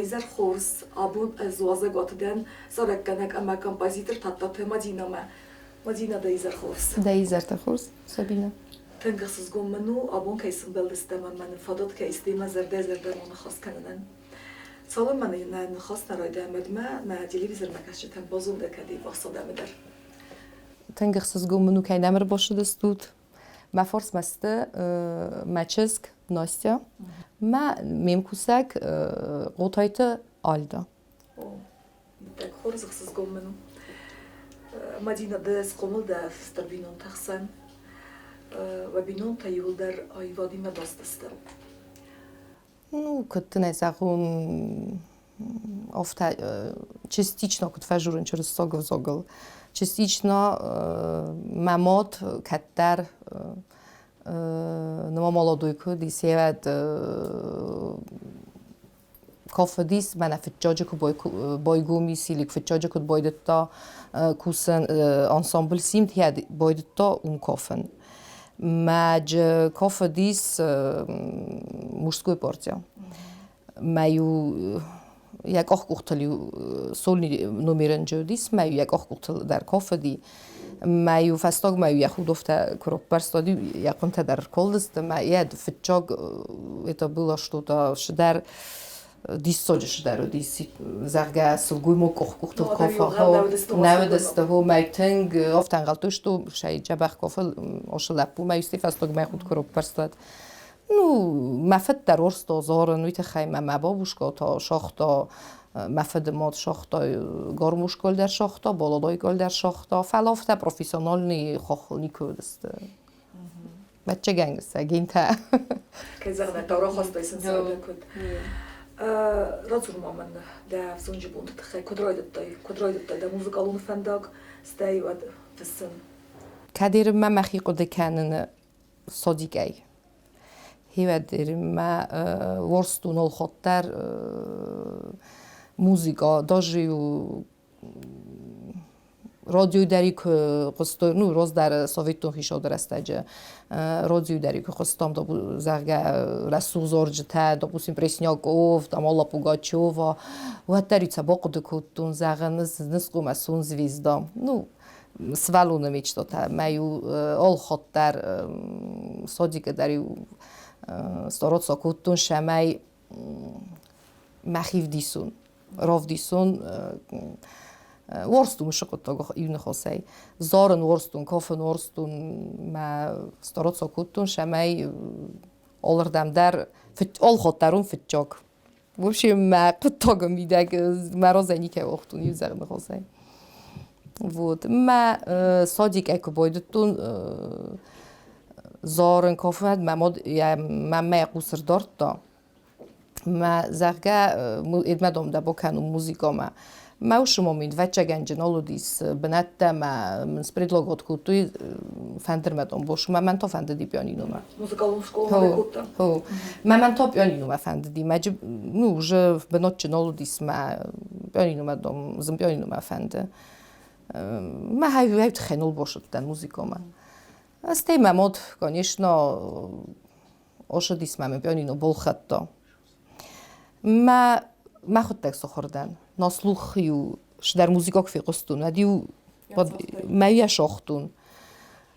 Изӕр хорз, абон ӕз уазӕгуаты дӕн зарӕггӕнӕг ӕмӕ композитор Тадтаты Мадинӕмӕ. Мадинӕ, дӕ изӕр хорз. Дӕ изӕртӕ хорз, Сабинӕ. Тынг ӕхсызгон мын у, абон кӕй сымбӕлдыстӕм ӕмӕ нын фадат кӕй сты мӕ зӕрдӕ-зӕрдӕмӕ ныхас кӕнынӕн. Цалынмӕ нын нӕ ныхас нӕ райдайӕм, уӕдмӕ нӕ телевизормӕ кӕсджытӕн базонгӕ кӕд ивгъуыд адӕмы дӕр. Тынг ӕхсызгон мын у, кӕй нӕм ӕрбацыдыстут. Мӕ фарсмӕ сты мӕ чызг Настя, мӕ ме мкусӕг Хъотайты Альда. О, иттӕг хорз ӕхсызгон мын у. Мадинӕ, ды схъомыл дӕ стыр бинонты хсӕн. Уӕ бинонтӕ иуылдӕр аивадимӕ баст сты. Ну, куыд дын ӕй зӕгъон, афтӕ частично куыд фӕзурын чырыстон ӕвзагыл. Частично мӕ мад кӕддӕр нырма молодой куы уыдис, йӕ кафыдис, мӕнӕ фыццаджы куы байгом ис, или фыццаджы куыд байдыдта кусын ансамбль Симд, байдыдта уым кафын. Мӕ кафыдис мужской партия. Мӕ-иу йӕ къахкъухтыл-иу сольный номерӕн уыдис, мӕ-иу йӕ къахкъухтыл дӕр кафыди. Мӕ-иу фӕстагмӕ-иу йӕ худовтӕ куы раппӕрста, йӕ хъуынтӕ дӕр ркалдысты. Мӕ йӕ фыццаг это было что-то шыдӕр диссаджы шыдӕр уыдис, зӕгъгӕ, сылгоймаг къухкъухтыл кафа. Нӕ уыдысты, хо, мӕ тынг афтӕ ӕнхъӕлдтой, что сӕ дзӕбӕх кафы ошы лӕппу мӕ исты фӕстагмӕ худ куы раппӕрстат. Ну, мӕ фыд дӕр уарзта зарын, уый тыххӕй мӕ мӕ бабушка та сагъта, мӕ фыды мад сагъта, гармошкӕл дӕр сагъта, балалайкӕл дӕр сагъта, фӕлӕ афтӕ профессиональный хахыл никуы уыдысты. Ӕвӕццӕгӕн, сӕ гентӕ. Кӕй зӕгъын ӕй хъӕуы, рахастай сын сӕ куыд. Радзур-ма мын дӕ ӕвзонджы бонты тыххӕй, куыд райдыдтай, куыд райдыдтай дӕ музыкалон фӕндаг, стӕй уӕд фыссын? Кӕдерынмӕ мӕхи хъуыды кӕныны содикӕй. Хевӕдеримӕ уорстун олхоттӕр музыка, даже радио дӕр куы хъуыстой, ну, раздӕр советон хицауды рӕстӕджы радио дӕр куы хъуыстам, зӕгъгӕ, рӕсугъд зарджытӕ, допустим, Пресняков, там Алла Пугачева, уӕддӕр сӕ бахъуыды кодтон, зӕгъын, ныскъуымӕ сон звезда. Ну, сывӕллоны мечтатӕ мӕ-иу алхатт дӕр садикы дӕр-иу стараться кодтон, цӕмӕй мӕхи вдисон, равдисон уарзтон уыцы хъуыддаг иу ныхасӕй. Зарын уарзтон, кафын уарзтон, мӕ стараться кодтон, цӕмӕй алырдӕм дӕр, алхатт дӕр уон фыццаг. В общем, мӕ хъуыддагы мидӕг мӕ разӕй никӕй уагътон иу зӕгъныхасӕй. Вот. Мӕ садикӕй куы байдыдтон зарын, кафын, мӕ мад мӕ йӕ хъус ӕрдардта. Мӕ, зӕгъгӕ, эдмӕ дом дӕ бакӕнон музыкамӕ. Мӕ усы момент ӕвӕццӕгӕнджы нал уыдис бынӕттӕ мӕ мын спредлагать кодтой фӕндырмӕ дом босумӕ. Мӕн та фӕндыди пианиномӕ. Музыкалон скъоламӕ кодта? Хо. Мӕ мӕн та пианиномӕ фӕндыди. Мӕ ну, уже бынатджы нал уыдис мӕ пианиномӕ дом, зын пианиномӕ фӕнды. Мӕ хай тыххӕй нал босыдтӕн музыкамӕ. Стӕй мӕ мад, конечно, ошыдис мӕ мын пианино балхӕдта. Мӕ мӕхуыдтӕг сахуыр дӕн. На слух-иу цыдӕр музыкаг фехъуыстон, уӕд-иу мӕ йӕ сагътон.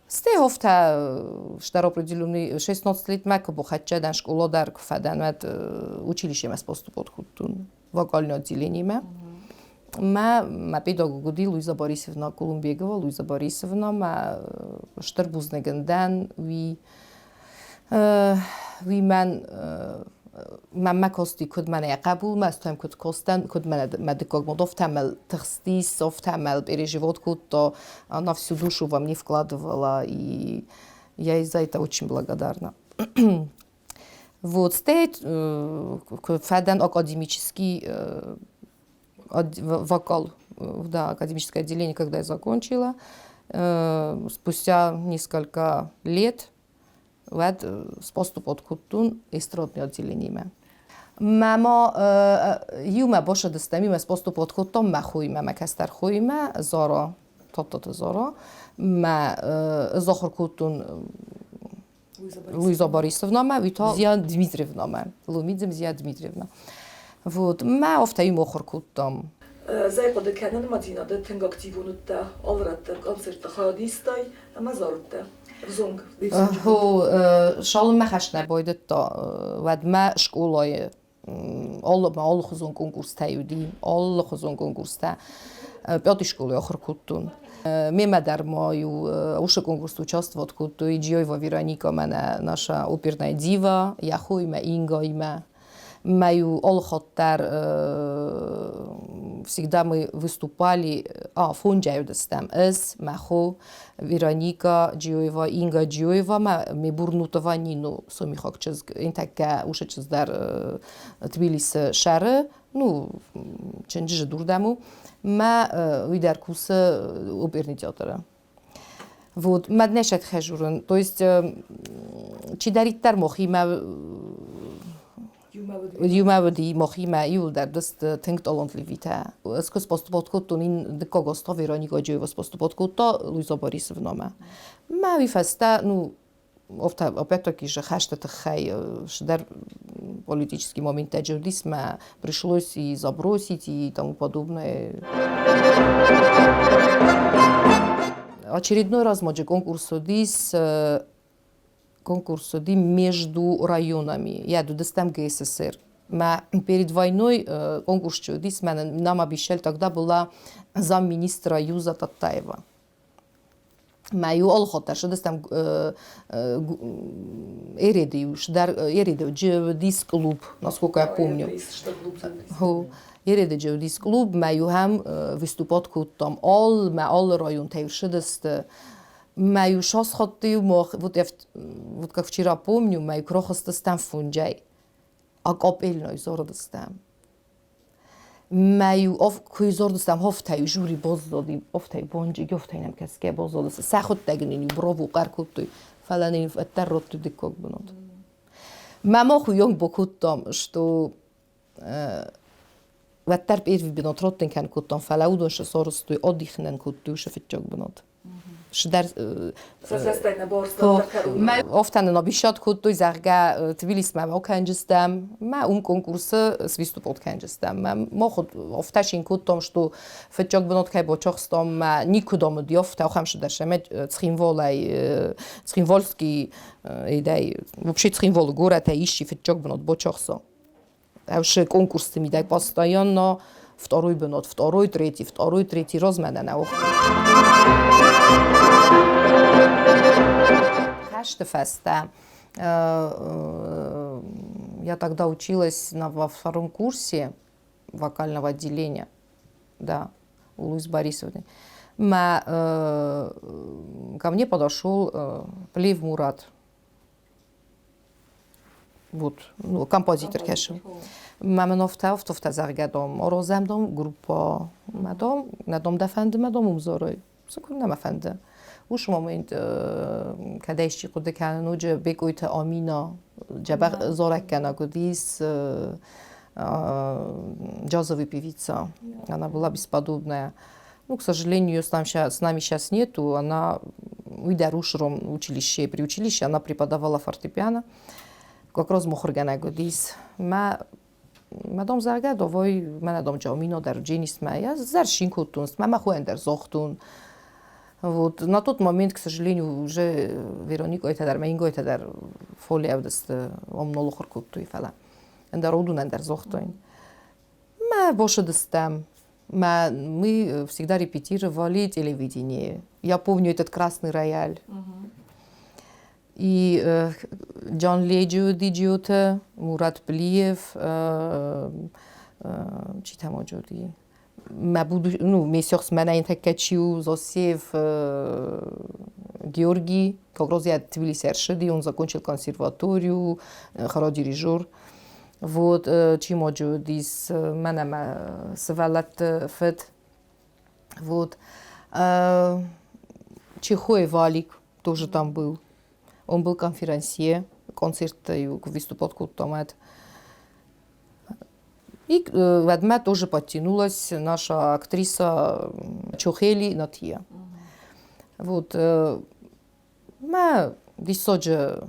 Стӕй афтӕ стӕр определенный 16 летмӕ куы бахӕццӕ дӕн, скъола дӕр куы фӕдӕн, уӕд училищемӕ споступот кодтон вокальное отделениемӕ. Мӕ мӕ педагог уыди Луиза Борисовна Кулумбегова. Луиза Борисовна мӕ стыр бузныг ын дӕн, уый уый мӕн мӕнмӕ кости куыд мӕнӕ йӕ хъӕбулмӕ, стӕм куыд костӕн, куыд мӕнӕ мӕ дыккаг мод, афтӕ мӕл тыхстис, афтӕ мӕл переживот кодта, она всю душу во мне вкладывала, и я ей за это очень благодарна. Вот, стӕй фӕдӕн академический вокал, да, академическое отделение, когда я закончила, спустя несколько лет уӕд споступот кодтон эстрадный отделениемӕ. Мӕ ма иумӕ басыдыстӕм, иумӕ споступот кодтам мӕ хоимӕ, мӕ кӕстӕр хоимӕ, Зара, Тадтаты Зара. Мӕ ӕз ахуыр кодтон Луиза Борисовнамӕ, уый та Зия Дмитриевнамӕ, Лумидзе Зия Дмитриевна. Вот. Мӕ афтӕ иу ахуыр кодтам. Ӕз ӕй хъуыды кӕнын, Мадинӕ, ды тынг активон уыдтӕ алы рӕтты концертты хайад истай ӕмӕ зарыдтӕ. Ӕвзонг. Хо, цалынмӕ хӕст нӕ байдыдта, уӕдмӕ скъолайы алыхуызон конкурстӕ уыди, алыхуызон конкурстӕ. Пятый школы ахуыр кодтон. Мемӕ дӕр ма иу уыцы конкурсты участвовать кодтой Джиоева Вероника, мӕнӕ наша оперная дива, йӕ хоимӕ Ингаимӕ. Мӕ-иу алыхатт дӕр всегда мы выступали, фонджӕй уыдыстӕм ӕз, мӕ хо Вероника Джиоева, Инга Джиоева мӕ Мебурнутова Нино, сомихаг чызг, ин тӕккӕ уыцы чызг дӕр Тбилисы сӕры, ну, чынджызы дурдӕм у, мӕ уый дӕр кусы оперный театры. Вот, маднӕсӕт хӕжурын, то есть чидӕриддӕр мохимӕ иумӕ уыди мохимӕ иуылдӕр дыст тынг талантливитӕ. Ӕз куы споступать кодтон, ин дыккаг аз та Вероника Джиоева споступать кодта Луиза Борисовнамӕ. Мӕ уый фӕстӕ, ну, опять-таки же хӕсты тыххӕй цыдӕр политический моменттӕ уыдис, мӕ пришлось и забросить и тому подобное. Очередной раз ма конкурс уыдис, конкурс уыди между районами. Я уыдыстӕм ГССР. Мӕ перед войной конкурс уыдис, мӕ нам обещали, тогда была замминистра Юза Таттаева. Мӕ иу алыхатт дӕр сыдыстӕм Ереды-иу Ереды уыдис клуб, насколько я помню. Ереды уыдис клуб, мӕ иу ӕм выступать кодтам ал, мӕ алы районтӕй сыдысты. Мӕ иу сасхатты-иу мах, вот я вот как вчера помню, мӕ иу рахызтыстӕм фунджӕй, акапельной зарыдыстӕм. Мӕ-иу куы зордыстам хофтӕй жюри баззади, офтӕй бонджи, офтӕй нӕм кӕсгӕ баззадысты. Сӕхуыдтӕг нын иу браво хъӕр кодтой, фӕлӕ нын уӕддӕр радтой дыккаг бынат. Мӕ мах уыйонг бакодтам, что уӕддӕр первый бынат раттын кӕн кодтам, фӕлӕ уыдон сӕ сарӕзтой, адих нын кодтой сӕ фыццаг бынат. Афтӕ нын обещать кодтой, зӕгъгӕ, Тбилисмӕ бакӕнджыстӕм, мӕ уым конкурсы свиступот кӕнджыстӕм. Мӕ мах афтӕ шин кодтам, что фыццаг бынат кӕй бачахстам, мӕ никуыдӕм уыди афтӕ, ахӕм цыдӕр сӕ Цхинвалӕй, Цхинвальский, идӕй, вообще Цхинвалы горӕтӕй исчи фыццаг бынат бачахса. Ӕвшы конкурсты мидӕг постоянно второй бынат, второй, третий, второй, третий размӕ нӕ Хӕсты фӕстӕ я тогда училась во втором курсе вокального отделения, да, у Луизы Борисовны. Ко мне подошел Плиев Мурат, Вот, ну, композитор кӕсы. Мӕ мын офтӕ, офтӕ зӕгъгӕ дом, орозӕм дом, группа мӕ дом, нӕ дом дӕ фӕнды, мӕ дом уым дзорой. Цы куыннӕ мӕ фӕнды. Уыцы момент, кӕд исчи хъуыды кӕны, ноджы Бекъойты Амина дзӕбӕх зарӕггӕнӕг уыдис, джазовый певица. Она была бесподобная. Ну, к сожалению, ее с нами сейчас нету. Она, уйдя рушером училище, при училище, она преподавала фортепиано. Как раз мухургӕнӕг уыдис. Мӕ мӕ дом зӕгъгӕ, довой мӕнӕ дом Джаумино дӕр джинис мӕ я зӕршин кодтон, мӕ мӕ хуӕн дӕр зогътон. Вот на тот момент, к сожалению, уже Вероникойтӕ дӕр, мӕ Ингойтӕ дӕр фолиӕвдысты, ом нолухур кодтой, фӕлӕ ӕндӕр уыдонӕн дӕр зогътон. Мӕ бошыдыстӕм. Мы всегда репетировали телевидение. Я помню этот красный рояль. И Джон Леджио Диджиоты, Мурат Плиев, чи там оджоди. Мӕ буду, ну, месяц мӕнӕ тӕккӕ чи у, Зосев Георгий, как раз я Тбилиси ӕршыди, он закончил консерваторию, хоро-дирижер. Вот, чи моджы уыдис мӕнӕ мӕ сывӕллӕтты фыд. Вот. Чехой Валик тоже там был. Он был конферансье, концертты выступать кодтам. И уӕдмӕ тоже подтянулась наша актриса Чохели Натия. Вот. Мӕ диссаджы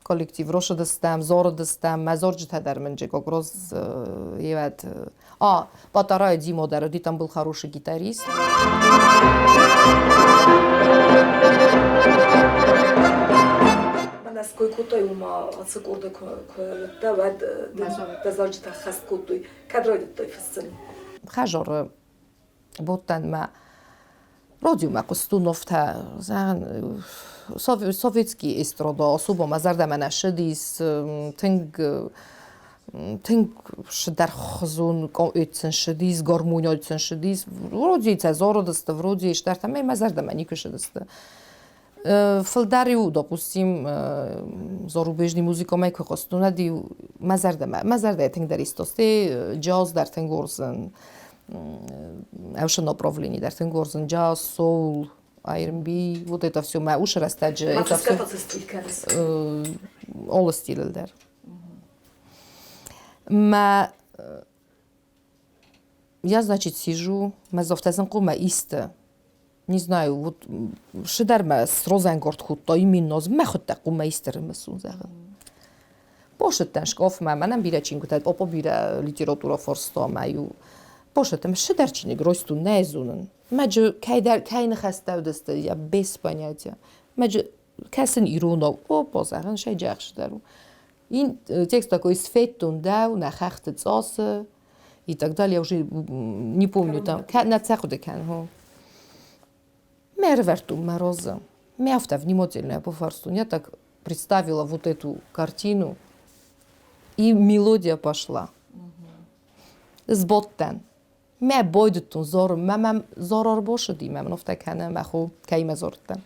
Коллектив росыдыстӕм, зорыдыстӕм, мӕ зорджытӕ дӕр мын Джекогроз евӕд. А, Батарайы Димо дӕр уыди, там был хороший гитарист. Мӕнӕ ской кодтай, уымӕ ацы къорды куы уыдтӕ, уӕд дӕ зарджытӕ хӕст кодтой. Кӕд райдыдтай фыссын? Хӕзоры бодтӕн мӕ радиомӕ хъуыстон афтӕ, зӕгъын, советский эстрада особо мӕ зӕрдӕмӕ нӕ ссыдис, тынг тынг цыдӕрхуызон сын ссыдис, гармонион сын ссыдис. Вроде сӕ зарыдысты, вроде стӕртӕ мӕ зӕрдӕмӕ никуы ссыдысты. Фылдӕр-иу, допустим, зарубежный музыкамӕ куы хъуыстон, уӕд-иу мӕ зӕрдӕмӕ, мӕ зӕрдӕ тынгдӕр истости, джаз дӕр тынг уарзын, ӕвшы направлени дӕр тынг уарзын, джаз, соул, R&B, вот это все мӕ усы рӕстӕджы. Это все алы стилыл дӕр. Мӕ Я, значит, сижу, мӕ зофтӕ хъумӕ исты. Не знаю, вот шыдӕр мӕ срозӕнгорд хуыдта именно мӕ хуыдта хъумӕ исты рымысын, зӕгъын. Посыдтӕн шкафмӕ, мӕнӕн бирӕ чингуытӕ, папа бирӕ литература фарста мӕ-иу. Посыдтӕн, шыдӕр чиныг росту нӕ зонын. Мӕджы кӕйдӕр кӕй ныхӕстӕ уыдысты, я без понятия. Мӕджы кӕсын иронау, опа, зӕгъын, шӕйджӕхсдӕр у. И текст такой «Сфеттун дӕу, нӕ хӕхты цъасы» и так далее, я уже не помню там. Нӕ цӕхъуыды кӕн, Мӕ ӕрывӕрдтон мӕ розы. Мӕ афтӕ внимательно пофарстун. Я так представила вот эту картину, и мелодия пошла. Сбодтӕн. Мӕ байдыдтон зарын, мӕ мӕм зарар башыди, мӕ мын афтӕ кӕны, мӕ хо кӕимӕ зарыдтӕн.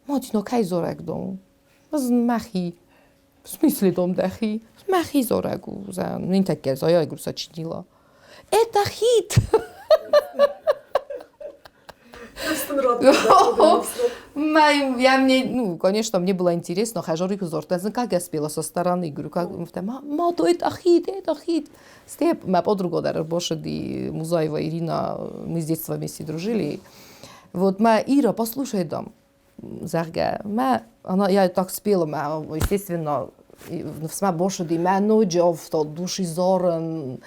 Мадина, кӕй зарӕг дам у? Ӕз мӕхи. В смысле дом дӕхи? Мӕхи зарӕг у, нынтӕккӕ я говорю, сочинила. Это хит! Я мне, ну, конечно, мне было интересно, хажорик узорта, как я спела со стороны, говорю, как, мато, это хит, это хит. Степ, моя подруга дӕр Бошеди Музаева Ирина, мы с детства вместе дружили. Вот моя Ира, послушай дам, зӕгъгӕ, мӕ, она, я так спела, мӕ, естественно, всма Бошеди, мӕ ноджы афтӕ души зарын,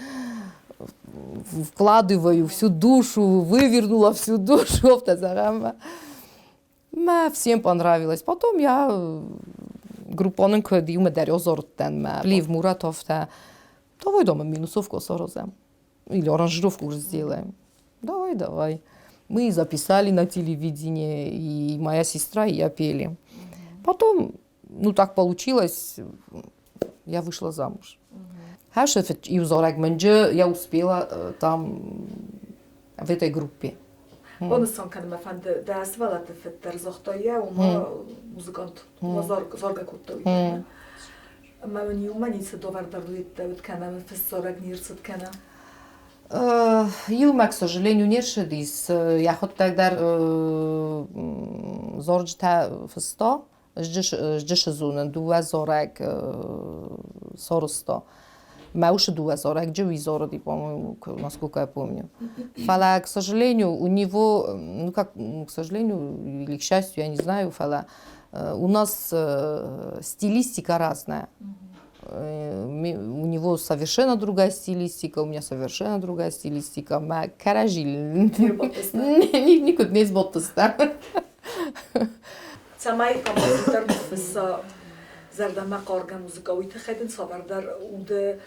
вкладываю всю душу, вывернула всю душу, афтӕ зӕгъӕм. Мӕ всем понравилось. Потом я группонын куыд иумӕ дӕр озордтӕн мӕ Лив Муратовтӕ. Давай дома минусовку сорозем. Или аранжировку уже сделаем. Давай, давай. Мы записали на телевидении, и моя сестра, и я пели. Потом, ну так получилось, я вышла замуж. Хашеф и узорак менджи я успела там в этой группе. Банысан кӕнын мӕ фӕнды, дӕ сывӕллӕтты фыд дӕр загъта йӕ, уымӕ музыкант, уымӕ заргӕ кодта уый. Ӕмӕ мын иумӕ ницы давӕрдӕр уыдтӕ уыд кӕнӕ мын фыссарӕг не рцыд кӕнӕ? Иумӕ, к сожалению, не рцыдис. Йӕхуыдтӕг дӕр зорджытӕ фыста, зджысы зонын, дыууӕ зорӕг сорыста. Мӕ усы дыууӕ зорӕг джы уый зорыди, по-моему, насколько я помню. Фӕлӕ, к сожалению, у него, ну как, к сожалению или к счастью, я не знаю, фӕлӕ у нас стилистика разная. У него совершенно другая стилистика, у меня совершенно другая стилистика. Мӕ кӕрӕжил никуыд не сботтыстӕм. Цӕмӕй композитор ныффысса зӕрдӕмӕхъаргӕ музыкӕ, уый тыххӕй дын цавӕрдӕр уды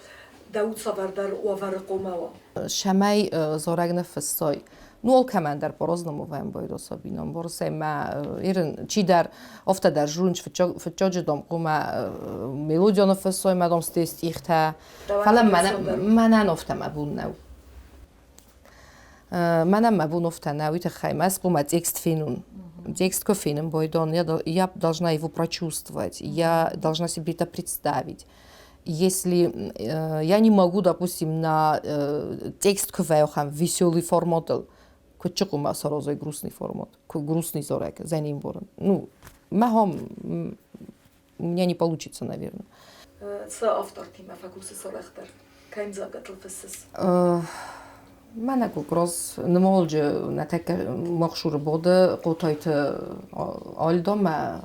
дӕ уд цавӕрдӕр уавӕры хъомӕ уа? Цӕмӕй зарӕг ныффыссай, ну, алкӕмӕн дӕр по-разному вӕмбойд особином. Борсӕй мӕ ирын чидӕр афтӕ дӕр журнч фыццаджы дам хъумӕ мелодия ныффыссой, мӕ дам сте стихтӕ. Фӕлӕ мӕнӕн афтӕ мӕ бон нӕу. Мӕнӕн мӕ бон афтӕ нӕ, уый тыххӕй мӕ хъумӕ текст фенун. Текст куы фенын бойдон, я должна его прочувствовать, я должна себе это представить. Если я не могу, допустим, на текст куы вӕййӕм веселый форматыл, куы чи хъумӕ саразой грустный формат, куы грустный зарӕг, зӕнин борын. Ну, мӕхом у меня не получится, наверное. Цы автортимӕ фӕкусыс арӕхдӕр? Кӕм дзагатыл фыссыс? Мӕнӕ как раз нымолджы нӕтӕккӕ махшуры боды Хъотайты Альдомӕ.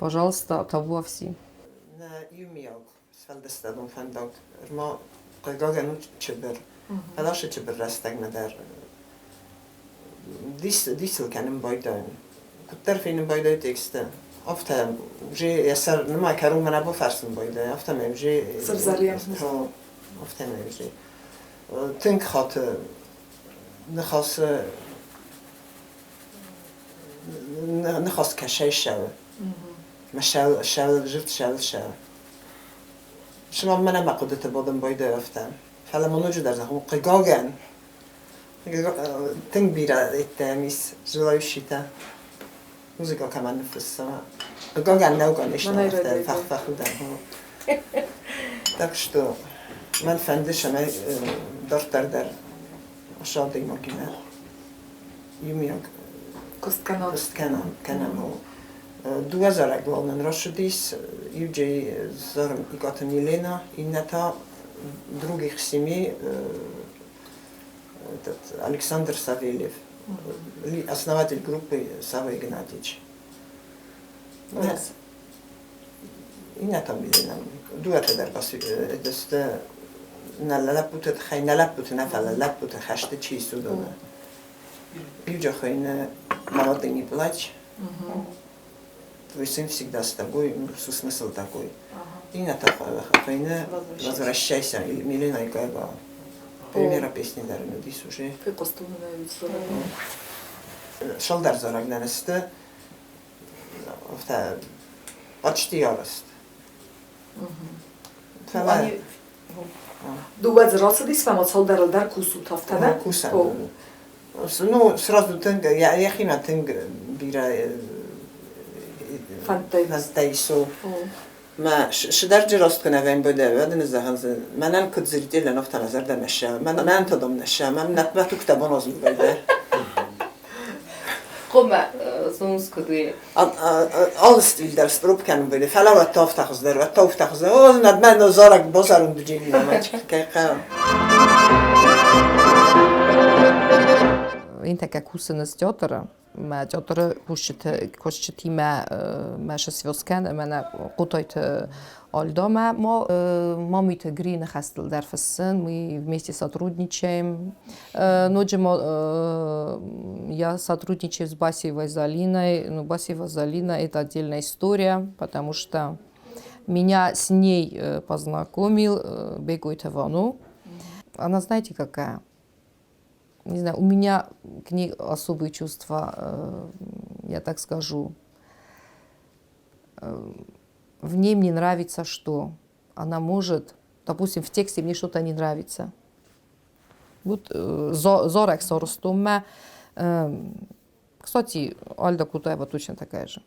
Пожалуйста, табуафси. Нӕ иумиаг сфӕлдыстадон фӕндаг ма хъыгагӕн у чыбыр. Фӕлӕ чыбыр рӕстӕгмӕ дӕр дисыл кӕнын байдайын. Куыддӕр фенын байдайы тексттӕ, афтӕ уже йӕ сӕр нымай кӕронмӕ нӕ бафӕрсын байдайы, афтӕмӕй уже афтӕмӕй уже тынг хаты ныхасы ныхас кӕсӕй ссӕуы. Мӕ ссӕуы зырд ссӕуы ссӕуы. Цыма мӕнӕ мӕ хъуыдыты бадын байдайы афтӕ. Фӕлӕ ма ноджыдӕр зӕгъон, хъыгагӕн, тынг бирӕ йедтӕм ис желающийтӕ музыка кӕмӕн ныффысса. Хъыгагӕн нӕу, конечно, афтӕ фӕхудӕн. Так что мӕн фӕнды, цӕмӕй дарддӕр дӕр ацы адӕймагимӕ иумиаг куыст кӕнӕм. Куыст кӕнӕм, кӕнӕм. Дыууӕ зарӕг уал нын рацыдис. Иуджы зарын Икъаты Милена, иннӕ та других семей этот Александр Савельев, основатель группы Сава Игнатьич. Иннӕ та Милена. Дыууӕтӕ дӕр сты нӕ лӕппуты тыххӕй, нӕ лӕппуты нӕ, фӕлӕ лӕппуты хӕсты чи ис, уыдоны. Иуджы хуыйны «Молодый не плачь», Твой сын всегда с тобой, ну, смысл такой. Иннӕ та хуыйны «Возвращайся» Милена Икаева. Премьера песни дӕр ын уыдис уже. Фехъуыстон ын ӕй Цалдӕр зарӕг нӕ сты, афтӕ почти арӕзт. Фӕлӕ Дыууӕ дзы рацыдис, фӕлӕ цалдӕрыл дӕр кусут, афтӕ нӕ? Кусӕм. Ну, сразу тынг, йӕхимӕ тынг бирӕ фӕндтӕ исо. Мӕ сыдӕрджы раст куы нӕ вӕййын уӕд ын зӕгъын, мӕнӕн куыд зрителӕн, афтӕ мӕ зӕрдӕ нӕ ссӕуы. Мӕнӕн та дам нӕ ссӕуы, мӕн мӕ тугтӕ баназын вӕййы. Хъуымӕ зоныс куыд у? Алы стиль дӕр спроб кӕнын вӕййы, фӕлӕ уӕд та афтӕ хуыздӕр, уӕд та афтӕ хуыздӕр. О, над мӕ зарӕг базарун дуджини кӕй хъӕуы. Интӕккӕ кусынц театры. Мӕ театры кусджытимӕ мӕ связь кӕн ӕмӕ нӕ Хъотайты Альдомӕ Мамиты Гри ныхӕстыл дӕр фыссын. Мы вместе сотрудничаем. Ноджы я сотрудничаю с Басиевой Залиной. Ну, Басиева Залина – это отдельная история, потому что меня с ней познакомил Бегойта Вану. Она, знаете, какая? Не знаю, у меня к ней особые чувства, я так скажу. В ней мне нравится что? Она может, допустим, в тексте мне что-то не нравится. Вот зарӕг сарӕзтон. Кстати, Альда Кутаева точно такая же.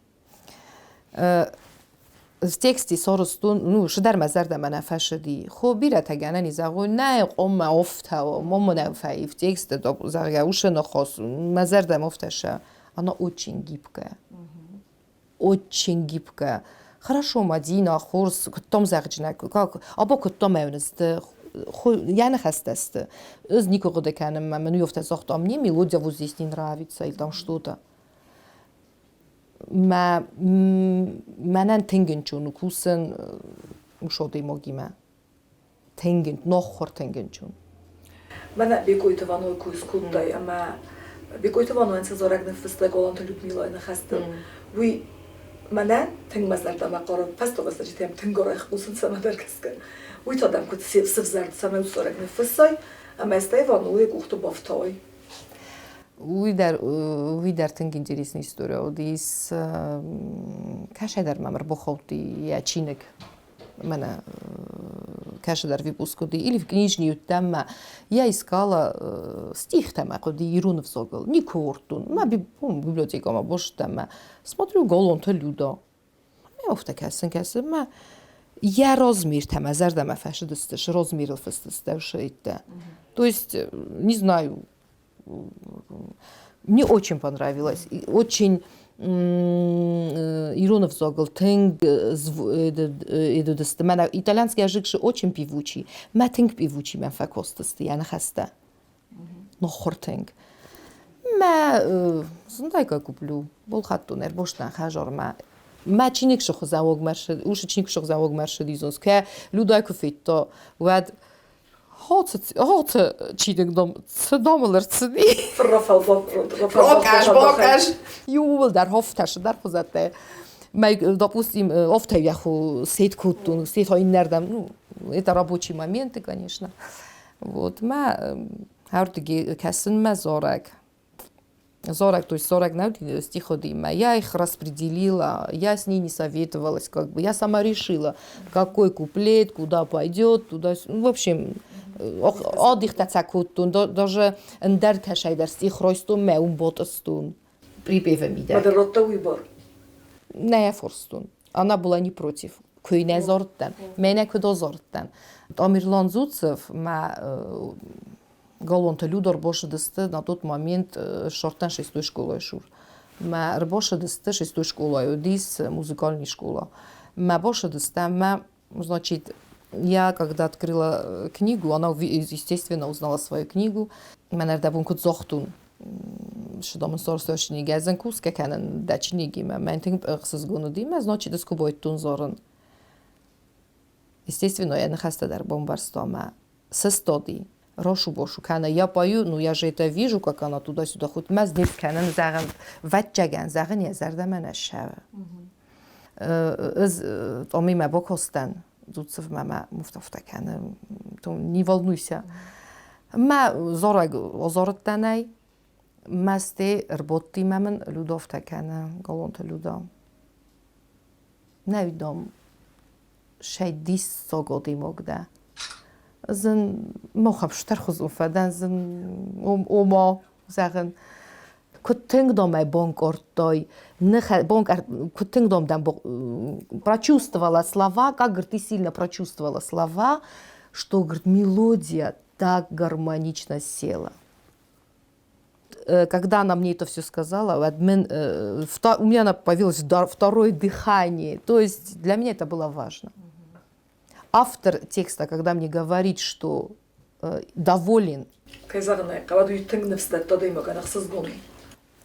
В тексте сарӕзтон, ну, шыдӕр мӕ зӕрдӕмӕ нӕ фӕшыди. Хо бирӕтӕ гӕнӕн и зӕгъой, нӕ, къоммӕ офтӕ, моммӕ нӕ фӕив тексты, зӕгъгӕ, уышы ныхас, мӕ зӕрдӕмӕ офтӕ сӕ. Она очень гибкая. Очень гибкая. Хорошо, Мадина, хорз, куыдтам зӕгъджынӕ, как, або куыдтам ӕвнызты, йӕ ныхӕстӕ сты. Ӕз никуы хъуыды кӕнын, мӕ мын уый афтӕ загъта, мне мелодия вот здесь не нравится или там что-то. Мӕ мӕнӕн тынг ӕнцон у кусын уышы адӕймагимӕ. Тынг, ноххур тынг ӕнцон. Мӕнӕ Бекъойты Ванойы куы скодтай ӕмӕ Бекъойты Ванойӕн цы зарӕг ныффыста Галанты Людмилайы ныхӕстыл, уый мӕнӕн тынг мӕ зӕрдӕмӕ хъары. Фӕстагъӕстӕджытӕм тынг арӕх хъусын цӕмӕдӕр гӕсгӕ. Уый та дӕм куыд сывзӕрд, цӕмӕй уыцы зарӕг ныффыссай ӕмӕ стӕй Ванойы къухты бафтауай? Уый дӕр тынг интересный история уыдис. Кӕсӕйдӕр мӕм ӕрбахаудти йӕ чиныг. Мӕнӕ кӕсыдӕр выпуск уыди, или в книжный уыдтӕн я искала стихтӕ мӕ хъуыди ирон ӕвзагыл. Никуы урдтон. Мӕ библиотекӕмӕ босыдтӕн мӕ смотрю Галанты Люда. Мӕ афтӕ кӕсын, кӕсын мӕ йӕ размертӕ мӕ зӕрдӕмӕ фӕсыдысты, размерыл фыстысты уыйттӕ. То есть, не знаю, мне очень понравилось. Очень ирон ӕвзагыл тынг эдудысты. Мӕнӕ итальянский язык же очень певучий. Мӕ тынг певучий мӕ фӕкостысты йӕ ныхӕстӕ. Ноххур тынг. Мӕ зындайгӕ куплю. Болхаттон ӕрбостан хӕжармӕ. Мӕ чиныг сыхуызӕн усы чиныг сыхуызӕн уогмӕ ссыдизонс. Кӕ Людай куы федта, уӕд Хоцы чиныг дом цы домыл ӕрцыди? Рокаш, бокаш. Иууылдӕр хофтӕ сыдӕр хуызӕттӕ. Мӕ, допустим, офтӕ яху сет кодтон, сет иннӕрдӕм, ну, это рабочие моменты, конечно. Вот, мӕ ардыги кӕсынмӕ зарӕг. Зорак, то есть 40 стиходима. Я их распределила, я с ней не советовалась, как бы. Я сама решила, какой куплет, куда пойдет, туда. Ну, в общем, одихта цакуттун, даже ндер кашайдар стих ройстун, мэ умботастун. Припевами, да. Не форстун. Она была не против. Куйне зорттен, мене кудо зорттен. Тамерлан Зуцев, ма Галонты Люда ӕрбашыдысты на тот момент шортӕн шестой школайы сур. Мӕ ӕрбашыдысты шестой школайы уыдис музыкальный школа. Мӕ башыдысты ӕмӕ, значит, я когда открыла книгу, она, естественно, узнала свою книгу. Мӕн ӕрдӕбон куыд загътон, шыдамын сарсӕсни гӕзен кусгӕ кӕнын дӕ чиныгимӕ. Мӕн тынг ӕхсызгон уыди, мӕ, значит, ӕз куы байдтон зарын. Естественно, йӕ ныхӕстӕ дӕр бамбӕрста мӕ сыстади, рашу-башу кӕнӕ я пою, ну я же это вижу, как она туда-сюда ходит. Мӕ здесь кӕнын, зӕгъын, вӕццӕгӕн, зӕгъын, йӕ зӕрдӕмӕ нӕ ссӕуы. Ӕз Томимӕ бакастӕн, Дзуццевмӕ мӕ муфтафтӕ кӕны, не волнуйся. Мӕ зарӕг азарыдтӕн ӕй, мӕсте ӕрбадтимӕ мын Людовтӕ кӕны, Галонты Люда. Нӕ дам, шай диссагодимог дӕ. Зын мохӕпстӕрхуызон фӕдӕн, зын ома, зӕгъын, куыд тынг домӕй бонкъордтой, куыд тынг дом дӕм прочувствовала слова, как, говорит, ты сильно прочувствовала слова, что, говорит, мелодия так гармонично села. Когда она мне это все сказала, у меня появилось второе дыхание. То есть для меня это было важно. Автор текста, когда мне говорит, что доволен.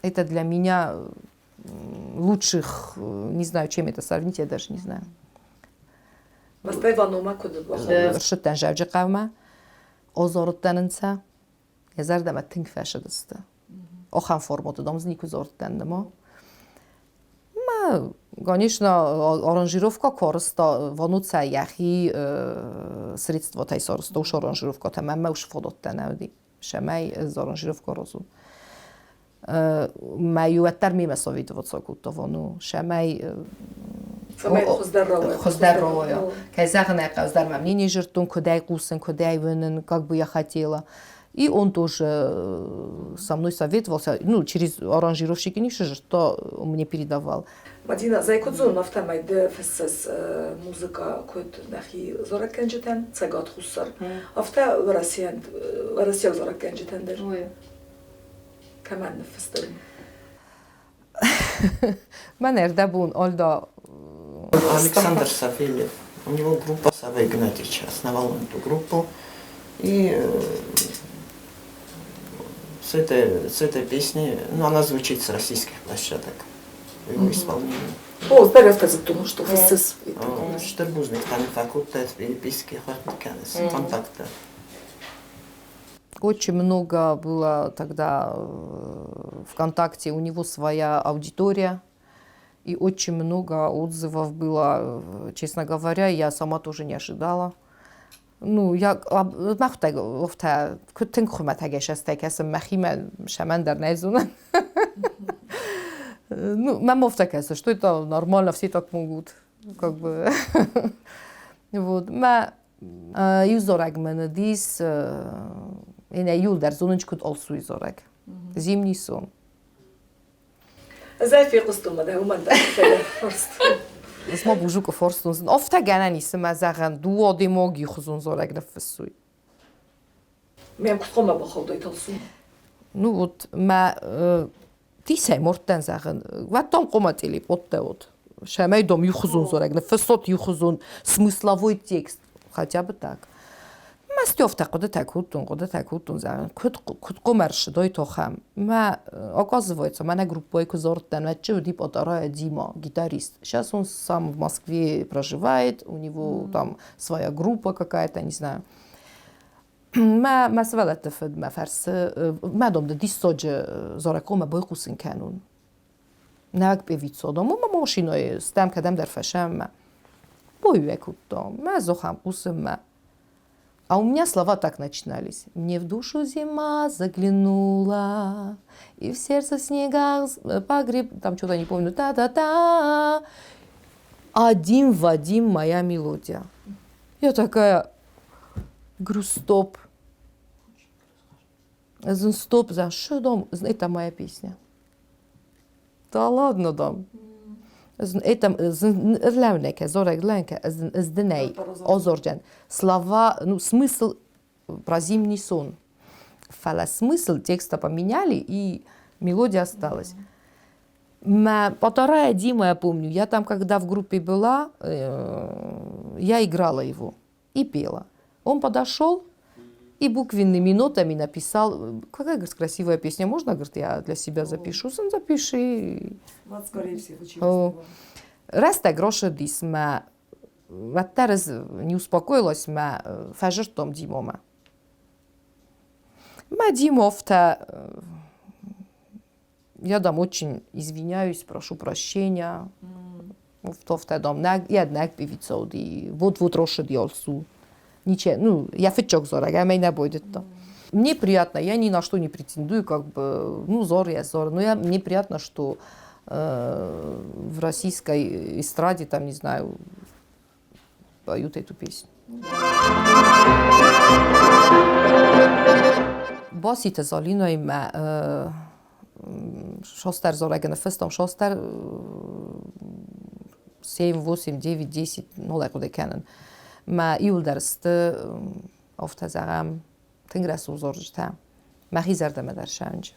Это для меня лучших, не знаю, чем это сравнить, я даже не знаю. Шыттан жавжы озорыттанынца Йӕ зӕрдӕмӕ тынг фӕсыдысты. Ахӕм форматы дам никуы дзырдтӕн нема. Ма, конечно, аранжировка карста, вануца йӕхи средствотӕй сарызта уыцы аранжировкӕтӕ, мӕнмӕ уыцы фадӕттӕ нӕ уыди. Сӕмӕй ӕз аранжировка аразун. Мӕ уӕддӕр мемӕ советоваться кодта вану, сӕмӕй хуыздӕр рауайа. Кӕй зӕгъын ӕй хъӕуы, дӕр мӕм не зырдтон, куыдӕй хъусын, куыдӕй уынын, как бы я хотела. И он тоже со мной советовался, ну, через аранжировщики не что мне передавал. Мадина, зӕй куыд зонын, афтӕмӕй ды фыссыс музыка куыд нӕхи зарӕггӕнджытӕн, Цӕгат Хуссар, афтӕ Уӕрӕсейӕн, уӕрӕсейаг зарӕггӕнджытӕн дӕр. Кӕмӕн ныффыстой? Мӕн ӕрдӕбон Ольда Александр Савельев. У него группа Савва Игнатьевич основал он эту группу. И с этой песни, ну, она звучит с российских площадок в его исполнении. О, здӕр что фыссыс. Стыр бузныг та факультет переписки кӕныс контакты. Очень много было тогда ВКонтакте, у него своя аудитория, и очень много отзывов было, честно говоря, я сама тоже не ожидала. Ну, я мӕхуыдтӕг офтӕ куыд тынг хуымӕтӕгӕй сӕстӕй кӕсын мӕхимӕ сӕмӕн дӕр нӕ зонын. Ну, мӕм офтӕ кӕсы, что это нормально, все так могут. Как бы. Вот. Мӕ иу зорӕг мын уыдис, иннӕ иуылдӕр зонынч куыд олсуй зорӕг. Зимний сон. Ӕз ӕй фехъуыстон мӕ уымӕн дӕр форстон. Ма бужука форстон. Офтӕ гӕнӕн ис ӕмӕ зӕгъӕн дыууӕ адӕймаги хузон зорӕг ныффыссуй. Мӕм куыд хъуамӕ бахаудай Талсу? Ну вот мӕ тисӕй мордтӕн зӕгъын, уӕдтон хъуымӕтъили къодтӕ вот. Сӕмӕй дом иухуызон дзорӕг, ныффыссот иухуызон смысловой текст, хотя бы так. Мӕ стёфтӕ хъуыдытӕ кодтон, хъуыдытӕ кодтон, зӕгъын, куыд, куыд хъуамӕ ӕрсыдой тохӕм. Мӕ, оказывается, мӕнӕ группӕйы куы дзырдтӕн, мӕ чи уыди Пъотъарайы Дима, гитарист. Сейчас он сам в Москве проживает, у него там своя группа какая-то, не знаю. Мӕ, мӕ сывӕллӕтты фыд мӕ фӕрсы, мӕ домды диссоджы зарӕгхъомӕ байхъусын кӕнун. Нӕуӕг певицо дом, мӕ машинӕйы стӕм кӕдӕмдӕр фӕсӕммӕ. Бойвӕ кодтам, мӕ зохам хъусынмӕ. А у меня слова так начинались. Мне в душу зима заглянула, и в сердце в снегах погреб, там что-то не помню, та-та-та. Один в один моя мелодия. Я такая, говорю, стоп. Стоп, за что дом? Это моя песня. Да ладно, дам. Это слова, ну, смысл про зимний сон. Фӕлӕ смысл текста поменяли, и мелодия осталась. Полтора Дима, я помню, я там, когда в группе была, я играла его и пела. Он подошел и буквенными нотами написал, какая, говорит, красивая песня, можно, говорит, я для себя запишу? Сам запиши. Вот, скорее всего, Рӕстӕг рацыдис мӕ уӕддӕр ӕз не успокоилась мӕ фӕзырдтон Димомӕ. Мӕ Димо афтӕ, я дам очень извиняюсь, прошу прощения. Афтӕ дам, нӕ певица уыди, вот-вот рацыди алцу. Ниче, ну, я фыццаг зарӕг, ӕмӕ нӕ байдыдта. Мне приятно, я ни на что не претендую, как бы, ну, зар я зар, но мне приятно, что в российской эстраде, там, не знаю, поют эту песню. Баситы Залинӕимӕ шостӕр зарӕгӕн фыстам шостӕр 7, 8, 9, 10, нал ӕй хъуыды кӕнын. Мӕ иуылдӕр сты, афтӕ зӕгъӕм, тынг рӕсугъд зарджытӕ. Мӕхи зӕрдӕмӕ дӕр сӕнджы.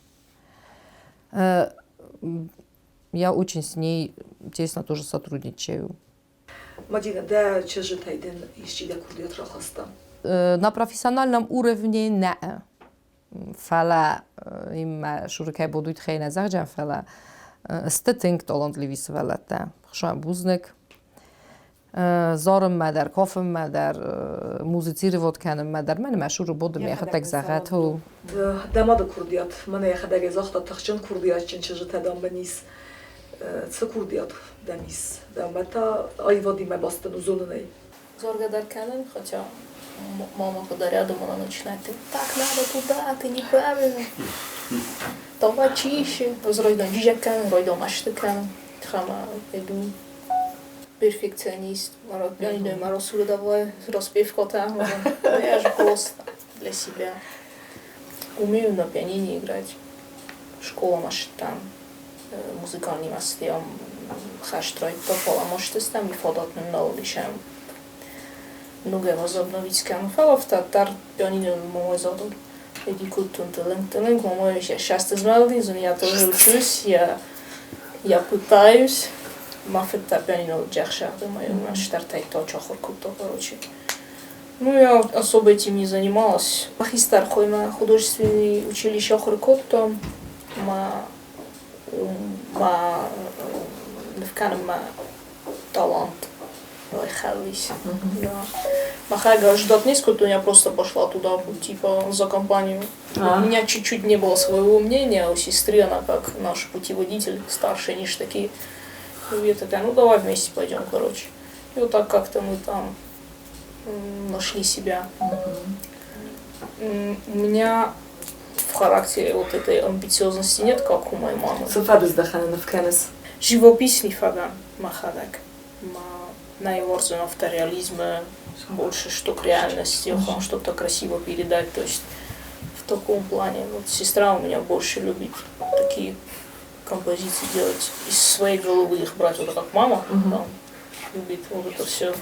Я очень с ней тесно тоже сотрудничаю. Мадина, дӕ чызджытӕй дын исчи дӕ курдиат рахаста? На профессиональном уровне нӕ. Фӕлӕ иммӕ шурыкӕй бодуйт хӕй нӕ зӕгъджӕн, фӕлӕ сты тынг талантливый сывӕллӕттӕ. Хсӕн бузныг. Зарынмӕ дӕр, кафынмӕ дӕр, музицировать кӕнынмӕ дӕр мӕнӕ мӕ шуры боды мӕхӕдӕг зӕгъӕт. Дӕ мады курдиат, мӕнӕ йӕхӕдӕг загъта, тыхджын курдиатджын чызджытӕ дам мын ис. Цы курдиат дӕм ис? Дӕумӕ та аивадимӕ бастын зонынӕй. Зорга дӕр кӕнын, хотя мама, когда рядом, она начинает: ты так надо туда, ты неправильно. Давай чище. Ройдон джиджак кӕнын, ройдон мӕсты кӕнын. Хама иду перфекционист. Маросура давай распевку там. Я же просто для себя. Умею на пианине играть. Школа машитам, музыкальный мастиам хӕст райдта, фӕлӕ most ezt nem фадат нал is ногӕй возобновить кӕнын. Фӕлӕ афтӕ пианино мамой задал. Иди куттун тылынг тылынг, мама, я сейчас ты знал, я тоже учусь, я пытаюсь. Ма фыд пианино джахшах, думаю, штартай то чохор кутто, короче. Ну, я особо этим не занималась. Махистар хойма художественный училище ахуыр кодтон, ма ма ныв талант райхӕлис. Да. Махага ждать несколько, я просто пошла туда, типа, за компанию. У меня чуть-чуть не было своего мнения, а у сестры она как наш путеводитель, старшая, они ж такие. И я такая, ну давай вместе пойдем, короче. И вот так как-то мы там нашли себя. У меня в характере вот этой амбициозности нет, как у моей мамы. Цы фӕдыздӕхӕны ныв кӕныс? Живопись не фӕдӕн мӕхӕдӕг. Ма наиворзен авторреализма больше, что к реальности, что-то красиво передать. То есть в таком плане. Вот сестра у меня больше любит такие композиции делать, из своей головы их брать, вот как мама там, любит вот это все.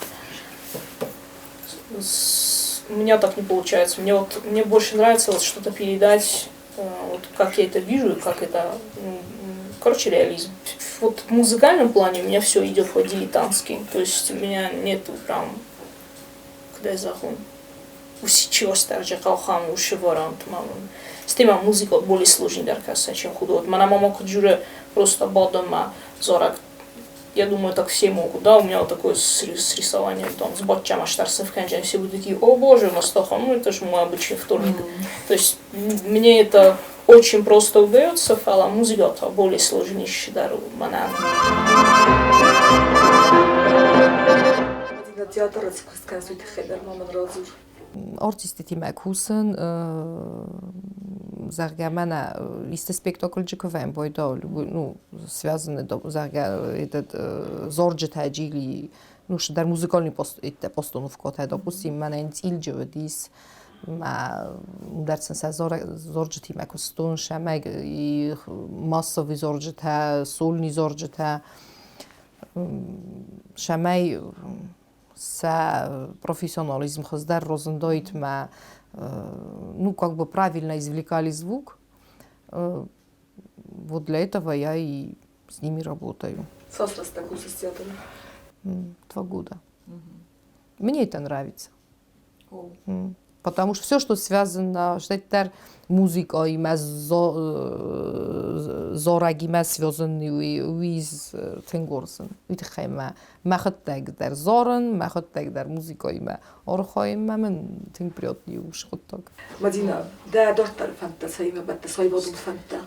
У меня так не получается. Мне больше нравится вот что-то передать, вот как я это вижу, как это, короче, реализм. Вот в музыкальном плане у меня все идет по-дилетантски. То есть у меня нету прям, когда я захун, Усидчивость также ушиворант С тема музыка более сложнее даркаса, чем худод. Мана мама куджуре просто бадама зорак. Я думаю, так все могут, да, у меня вот такое с рисованием, там, с батчам аж тарсов все будут такие, о боже, Мастаха, ну это же мой обычный вторник. То есть мне это очень просто удается, а музыка то более сложнее дару мана. Театр куст уый тыххӕй дӕр ма мын радзур. Артистытимӕ кусын, зӕгъгӕ, мӕнӕ исты спектакльджы куы вӕййӕм, бойда, ну, связаны, зӕгъгӕ, этот зорджытӕ джили, ну, дӕр музыкальный постановкӕтӕ, допустим, мӕнӕ цъилджы уыдис, мӕ дӕр сын сӕ зорджытимӕ куыстон, сӕмӕ массовый зорджытӕ, сольный зорджытӕ, сӕмӕй сӕ профессионализм хуыздӕр розындоит мӕ, ну, как бы правильно извлекали звук. Вот для этого я и с ними работаю. Цас рӕстӕг кусыс театры? 2 года. Мне это нравится. Потому что все, что связано, что музыкаимӕ, зарӕгимӕ связанный, уый тынг уарзын. Уый тыххӕй мӕ мӕхӕдӕг дӕр зарын, мӕхӕдӕг дӕр музыкаимӕ архайын, мӕ мын тынг приятный у хъуыддаг. Мадина, дӕ дарддӕры фӕндтӕ цӕимӕ бӕттыс, аивадон фӕндтӕ?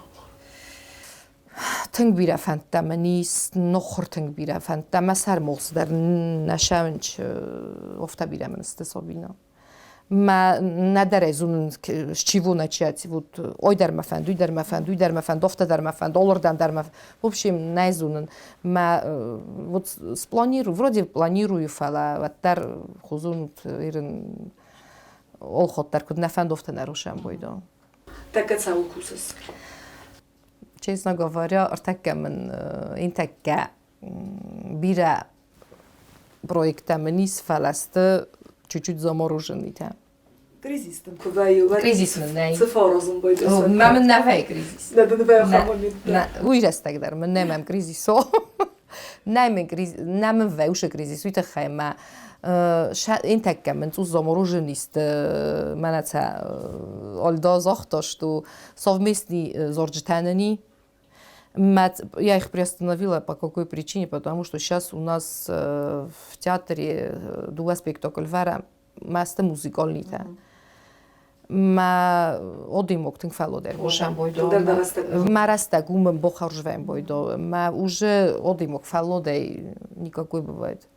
Тынг бирӕ фӕндтӕ мын ис, нохуыр тынг бирӕ фӕндтӕ. Мӕ сӕрмогъз дӕр нӕ сӕуынч, офтӕ бирӕ мын сты, Сабина. Мӕ нӕдӕр ӕй зонун, с чего начать. Вот ой дӕр мӕ фӕнд, уый дӕр мӕ фӕнд, уый дӕр мӕ фӕнд, офтӕ дӕр мӕ фӕнд, олырдӕм дӕр мӕ. В общем, нӕ зонун. Мӕ вот спланирую, вроде планирую, фӕлӕ уӕддӕр хузунут ирын олхот дӕр куыд нӕ фӕнд, офтӕ нӕ рушӕм бойдо. Тӕккӕ цӕуыл кусыс? Честно говоря, ӕртӕккӕ мын интӕккӕ бирӕ проекттӕ мын ис, фӕлӕ сты чуть-чуть замороженныйтӕ. Кризис дын куы вӕййы, уӕд Кризис мын нӕй. Цы фӕаразын байдайыс? Мӕ мын нӕ вӕййы кризис. Нӕ дын вӕййы ахӕм моменттӕ? Уый рӕстӕг дӕр мын нӕ мӕм кризис о. Нӕ мын кризис, нӕ мын вӕййы кризис, уый тыххӕй мӕ интӕккӕ мын цъус замороженный сты мӕнӕ цӕ альда загъта, что совместный зорджытӕ нын Я их приостановила по какой причине? Потому что сейчас у нас в театре дыууӕ спектакль вӕрӕм, мӕсты музыкальныйтӕ. Мӕ одимок тынг фӕлодӕр бошӕм бойдо. Мӕ рӕстӕг уымӕн бохаржвӕм бойдо. Мӕ уже одимок фӕлодӕй никакой бывает.